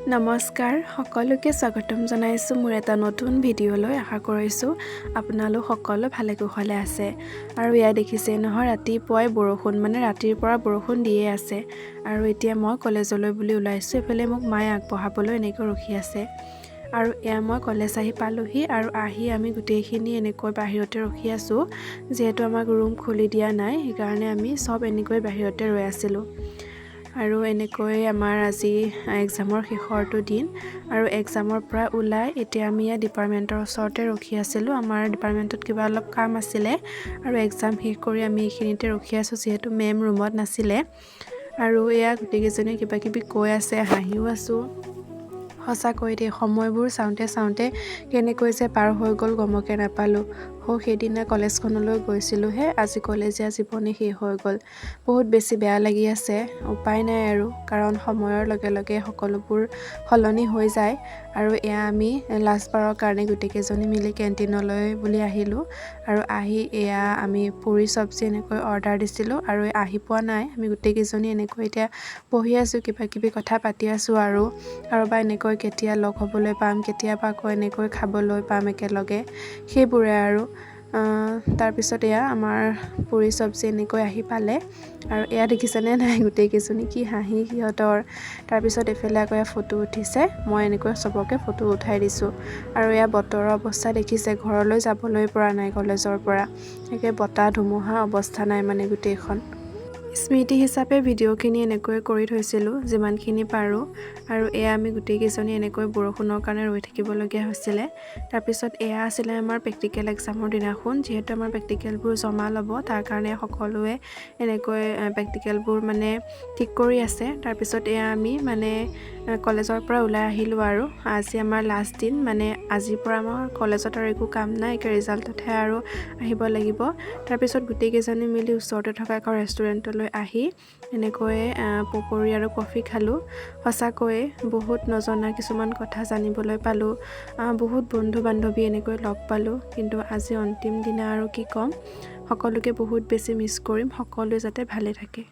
নমস্কাৰ, সকলোকে স্বাগতম জনাইছোঁ মোৰ এটা নতুন ভিডিঅ'লৈ। আশা কৰিছোঁ আপোনালোক সকলো ভালে কুশলে আছে। আৰু এয়া দেখিছে নহয়, ৰাতিপুৱাই বৰষুণ, মানে ৰাতিৰ পৰা বৰষুণ দিয়ে আছে। আৰু এতিয়া মই কলেজলৈ বুলি ওলাইছোঁ। এইফালে মোক মায়ে আগবঢ়াবলৈ এনেকৈ ৰখি আছে। আৰু এয়া মই কলেজ আহি পালোহি আৰু আহি আমি গোটেইখিনি এনেকৈ বাহিৰতে ৰখি আছোঁ। যিহেতু আমাক ৰুম খুলি দিয়া নাই, সেইকাৰণে আমি চব এনেকৈ বাহিৰতে ৰৈ আছিলোঁ। আৰু এনেকৈ আমাৰ আজি এক্সামৰ শেষৰটো দিন আৰু এক্সামৰ পৰা ওলাই এতিয়া আমি ইয়াত ডিপাৰ্টমেণ্টৰ ওচৰতে ৰখি আছিলোঁ। আমাৰ ডিপাৰ্টমেণ্টত কিবা অলপ কাম আছিলে আৰু এক্সাম শেষ কৰি আমি এইখিনিতে ৰখি আছোঁ, যিহেতু মেম ৰুমত নাছিলে। আৰু এয়া গোটেইকেইজনীয়ে কিবা কিবি কৈ আছে, হাঁহিও আছোঁ। সঁচাকৈ দেই, সময়বোৰ চাওঁতে চাওঁতে কেনেকৈ যে পাৰ হৈ গ'ল গমকে নাপালোঁ। সৌ সেইদিনা কলেজখনলৈ গৈছিলোঁহে, আজি কলেজীয়া জীৱনেই শেষ হৈ গ'ল। বহুত বেছি বেয়া লাগি আছে, উপায় নাই আৰু, কাৰণ সময়ৰ লগে লগে সকলোবোৰ সলনি হৈ যায়। আৰু এয়া আমি লাষ্টবাৰৰ কাৰণে গোটেইকেইজনী মিলি কেণ্টিনলৈ বুলি আহিলোঁ। আৰু আহি এয়া আমি পুৰি চব্জি এনেকৈ অৰ্ডাৰ দিছিলোঁ আৰু আহি পোৱা নাই। আমি গোটেইকেইজনী এনেকৈ এতিয়া বহি আছোঁ, কিবা কিবি কথা পাতি আছোঁ আৰু বা এনেকৈ কেতিয়া লগ হ'বলৈ পাম, কেতিয়াবা আকৌ এনেকৈ খাবলৈ পাম একেলগে, সেইবোৰে আৰু। তাৰপিছত এয়া আমাৰ পুৰি চব্জি এনেকৈ আহি পালে। আৰু এয়া দেখিছেনে নাই গোটেইকেইজনী কি হাঁহি সিহঁতৰ! তাৰপিছত এইফালে আকৌ এয়া ফটো উঠিছে, মই এনেকৈ চবকে ফটো উঠাই দিছোঁ। আৰু এয়া বতৰৰ অৱস্থা দেখিছে, ঘৰলৈ যাবলৈ পৰা নাই কলেজৰ পৰা, একে বতাহ ধুমুহা, অৱস্থা নাই মানে গোটেইখন। স্মৃতি হিচাপে ভিডিঅ'খিনি এনেকৈ কৰি থৈছিলোঁ যিমানখিনি পাৰোঁ। আৰু এয়া আমি গোটেইকেইজনী এনেকৈ বৰষুণৰ কাৰণে ৰৈ থাকিবলগীয়া হৈছিলে। তাৰপিছত এয়া আছিলে আমাৰ প্ৰেক্টিকেল এক্সামৰ দিনাখন। যিহেতু আমাৰ প্ৰেক্টিকেলবোৰ জমা ল'ব, তাৰ কাৰণে সকলোৱে এনেকৈ প্ৰেক্টিকেলবোৰ মানে ঠিক কৰি আছে। তাৰপিছত এয়া আমি মানে কলেজৰ পৰা ওলাই আহিলোঁ আৰু আজি আমাৰ লাষ্ট দিন, মানে আজিৰ পৰা আমাৰ কলেজত আৰু একো কাম নাই, একে ৰিজাল্টতহে আৰু আহিব লাগিব। তাৰপিছত গোটেইকেইজনী মিলি ওচৰতে থকা এখন ৰেষ্টুৰেণ্টলৈ আহি এনেকৈ পকৰি আৰু কফি খালোঁ। সঁচাকৈয়ে বহুত নজনা কিছুমান কথা জানিবলৈ পালোঁ, বহুত বন্ধু বান্ধৱী এনেকৈ লগ পালোঁ। কিন্তু আজি অন্তিম দিনা আৰু কি ক'ম, সকলোকে বহুত বেছি মিছ কৰিম। সকলোৱে যাতে ভালে থাকে।